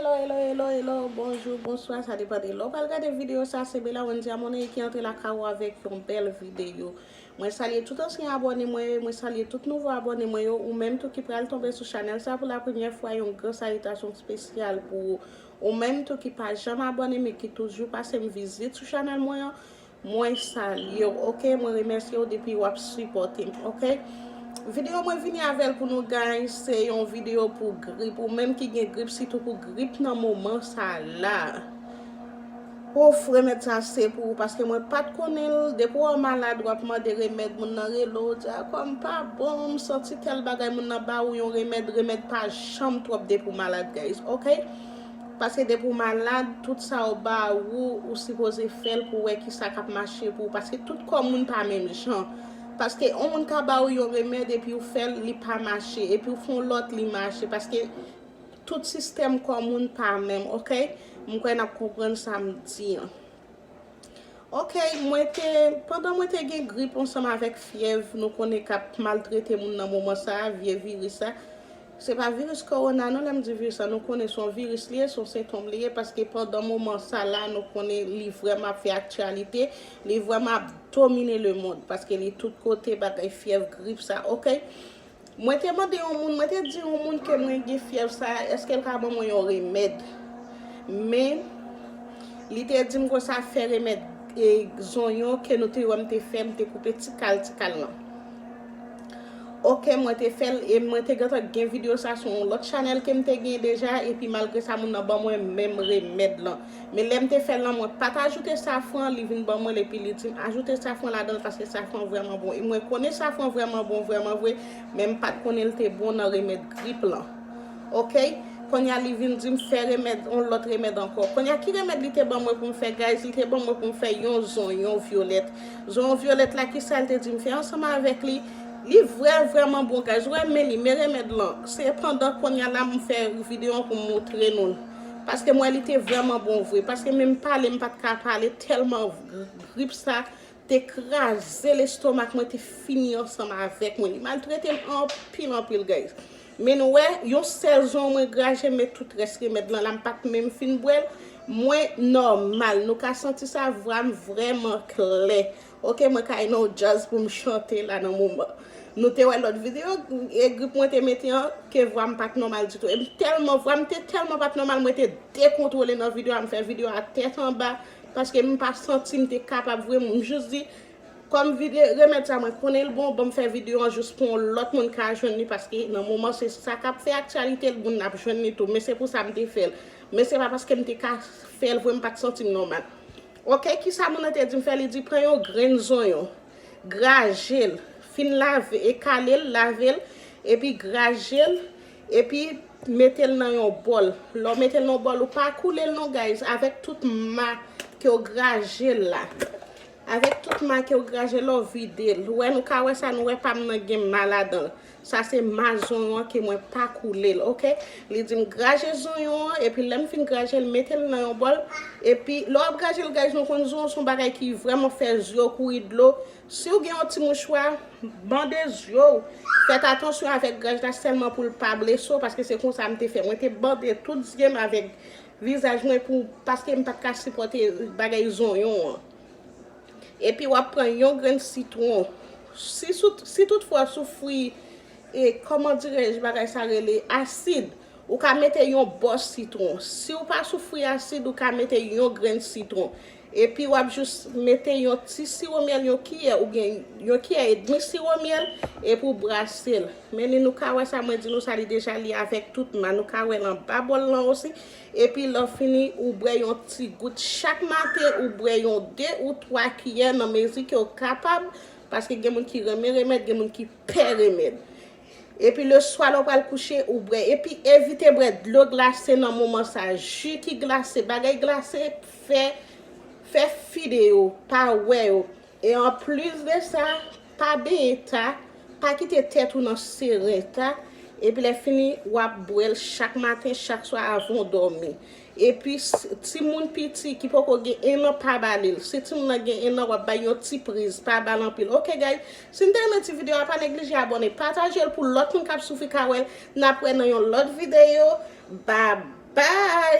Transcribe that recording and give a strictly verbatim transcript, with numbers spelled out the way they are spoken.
Hello, hello, hello, hello, bonjou, bonswa, sa depann de lè w pral gade videyo sa, se Bella Wendy Amoney ki antre lakay ou avèk yon bèl videyo. Mwen salye tout ansyen abòne mwen yo, mwen salye tout nouvo abòne mwen yo, ou menm tou ki pral tonbe sou chanèl sa pou la premyè fwa, yon gran salitasyon espesyal pou ou. Ou menm tou ki pa janm abòne men ki toujou pase m vizit sou chanèl mwen an, mwen salye w, oke? Mwen remèsye w depi w ap sipòte m, oke? Videyo mwen vini avè l pou nou, guys, se yon videyo pou grip. Ou menm ki gen grip, sitou pou grip nan moman sa la. Ouf, remèd sa se pou ou, paske mwen pa t konnen l. Depi w malad, w ap mande remèd, moun nan rele w, di, "A, kò m pa bon, m santi tèl bagay," moun nan ba ou yon remèd, remèd pa janm twòp depi w malad, guys, oke? Paske depi w malad, tout sa yo ba ou, ou sipoze fè l pou w wè kisa k ap mache pou ou. Paske tout kò moun pa menm jan. Paske yon moun ka ba ou yon remèd epi ou fè l, li pa mache. Epi ou fè yon lòt, li mache. Paske tout sistèm kò moun pa menm, oke? M kwè n ap konprann sa m di an. Oke, mwen te, pandan mwen te gen grip ansanm avèk fyèv, nou konnen k ap maltrete moun nan moman sa a, vye viris sa. Se pa viris kowona non, lè m di viris la, nou konnen se yon viris li ye, se yon sentòm li ye, paske pandan moman sa la, nou konnen li vrèman ap fè aktyalite, li vrèman ap domine lemonn, paske li tout kote, bagay fyèv, grip sa, oke? Mwen te mande yon moun, mwen te di yon moun ke mwen gen fyèv sa, èske l ka ban mwen yon remèd? Men, li te di m konsa fè remèd e zonyon ke nou te wè m te fè, m te koupe ti kal, ti kal lan. Oke, mwen te fè l, e mwen te gentan gen videyo sa sou yon lòt chanèl ke m te gen deja, epi malgre sa, moun nan ban mwen menm remèd lan. Men lè m te fè l lan, mwen pa t ajoute safran, li vin ban mwen l, epi li di m ajoute safran ladan l, paske safran vrèman bon. E mwen konnen safran vrèman bon, vrèman vre, men m pa t konnen l te bon nan remèd grip lan. Oke? Kounye a, li vin di m fè remèd, yon lòt remèd ankò. Kounye a, ki remèd li te ban mwen pou m fè, guys? Li te ban mwen pou m fè yon zonyon vyolèt. Zonyon vyolèt la, ki sa l te di m fè ansanm avèk li? Li vrè, vrèman bon, guys. Ou wè, men li, men remèd lan. Se pandan kounye a la, m fè videyo an pou m montre nou l. Paske m wè li te vrèman bon vre. Paske menm pale, m pa t ka pale tèlman grip sa te kraze lestomak mwen, te fini ansanm avèk mwen. Li maltrete m anpil, anpil, guys. Men nou wè, yon sèl zonyon mwen graje, men tout rès remèd lan la, m pa t menm fin bwè l. Mwen nòmal. Nou ka santi sa, vwa m vrèman klè. Oke, mwen ka al nan yon djaz pou m chante la nan moman. Nou te wè lòt videyo, e grip mwen te mete an, ke vwa m pa t nòmal ditou. E m tèlman, vwa m te tèlman pa t nòmal, mwen te dekontwole nan videyo a, m fè videyo a tèt anba, paske m pa santi m te kapab vre, m jis di, kòm vide, remèd sa mwen konnen l bon, ban m fè videyo an jis pou yon lòt moun ka jwenn li, paske nan moman se sa k ap fè aktyalite, l moun ap jwenn li tou, men se pou sa m te fè l. Men se pa paske m te ka fè l vre, m pa t santi m nòmal. Oke, kisa moun nan te di m fè? Li di, pran yon grenn zonyon, graje l, fin lave, e kale l, lave l, epi graje l, epi mete l nan yon bòl. Lè w mete l nan yon bòl, ou pa koule l non, guys, avèk tout ma ke w graje l la. Avèk tout ma ke w graje l, lè w vide l. Ou wè, nou ka wè sa, nou wè pa m nan gen ma ladan l. Sa se ma zonyon an ke mwen pa koule l, oke? Li di m graje zonyon an, epi lè m fin graje l, mete l nan yon bòl. Epi lè w ap graje l, guys, nou konn zonyon se yon bagay ki vrèman fè zye w kouri dlo. Si w gen yon ti mouchwa, bande zye w. Fèt atansyon avèk graj la sèlman pou l pa blese w, paske se konsa m te fè. Mwen te bande tout zye m avèk vizaj mwen pou, paske m pa t ka sipòte bagay zonyon an. Epi w ap pran yon grenn sitwon. Si, sou, si toutfwa w soufri, e, kòman dirèj bagay sa rele, asid, ou ka mete yon bò sitwon. Si w pa soufri asid, ou ka mete yon grenn sitwon. Epi w ap jis mete yon ti siwo myèl, yon kiyè, oubyen yon kiyè edmi siwo myèl, epi w brase l. Men li, nou ka wè sa, mwen di nou sa, li deja li avèk tout ma. Nou ka wè l anba bòl lan osi. Epi lè w fini, ou bwè yon ti gout. Chak maten, ou bwè yon de ou twa kiyè nan mezi ke w kapab, paske gen moun ki renmen remèd, gen moun ki pè remèd. Epi leswa, lè w pral kouche, ou bwè. Epi evite bwè dlo glase nan moman sa. Ji ki glase, bagay glase, fè, fè fi de yo, pa wè yo. E anplis de sa, pa benyen ta, pa kite tèt ou nan seren ta, epi lè fini, w ap bwè l chak maten, chak swa avan w dòmi. Epi, s-, timoun piti ki poko gen en an, pa ba li l. Si timoun nan gen en an, w ap bay yon ti priz, pa ba l anpil. Oke, guys? Si n te renmen ti videyo a, pa neglije abòne, pataje l pou lòt moun k ap soufri ka wè l. N ap wè nan yon lòt videyo. Bye bye!